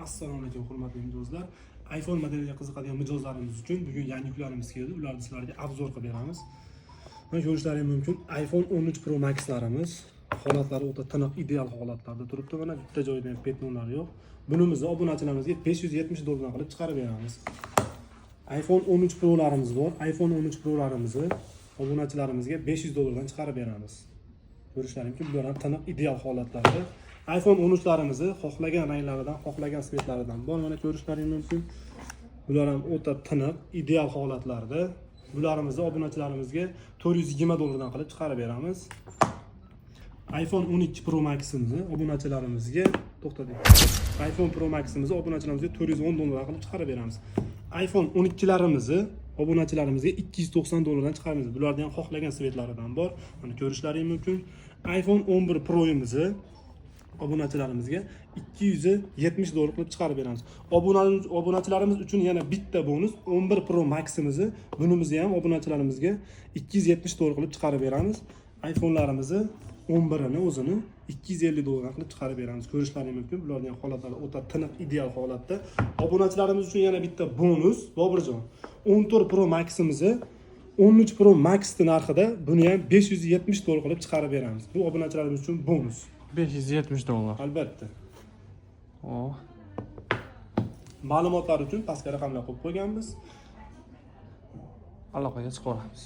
Assalomu alaykum, hurmatli mijozlar. iPhone modeliga qiziqadigan mijozlarimiz uchun bugun yangi yuklarimiz keldi. Ularni sizlarga обзор qilib beramiz. Mana, ko'rishlaring mumkin, iPhone 13 Pro Maxlarimiz holatlari o'ta tiniq, ideal holatlarda turibdi. Mana, bitta joyida ham пятно lari yo'q. Bunimizni obunachilarimizga 570 dollardan qilib chiqarib beramiz. iPhone 13 Pro'larimiz bor. iPhone 13 Pro'larimizni obunachilarimizga 500 dollardan chiqarib beramiz. Ko'rishlaring mumkin, bular ham tiniq, ideal holatlarda. iPhone 13larimizni xohlagan ranglaridan, xohlagan цвет laridan bor. Mana, ko'rishlaring mumkin, bular ham o'ta tiniq, ideal holatlarda. Bularimizni obunachilarimizga 420 dollardan qilib chiqarib beramiz. iPhone 12 Pro Max'imizni obunachilarimizga, to'xtating, iPhone Pro Max'imizni obunachilarimizga 410 dollardan qilib chiqarib beramiz. iPhone 12larimizni obunachilarimizga 290 dollardan chiqaramiz. Bularni ham xohlagan цвет laridan bor. Mana, ko'rishlaring mumkin. iPhone 11 Pro'imizni obunachilarimizga 270 dollar qilib chiqarib beramiz. Obunachilarimiz uchun yana bitta bonus: 11 Pro Max'imizni, bunimizni ham obunachilarimizga 270 dollar qilib chiqarib beramiz. iPhone'larimizni 11ini o'zini 250 dollardan qilib chiqarib beramiz. Ko'rishlaring mumkin, bularning ham holatlari o'ta tiniq, ideal holatda. Obunachilarimiz uchun yana bitta bonus, Boburjon, 14 Pro Max'imizni 13 Pro Max'ni narxida, buni ham 570 dollar qilib chiqarib beramiz. Bu obunachilarimiz uchun bonus. 570 dollar. Albatta. Oh. Ma'lumotlar uchun pastga raqamlar qo'yib qo'yganmiz. Aloqaga chiqaveramiz.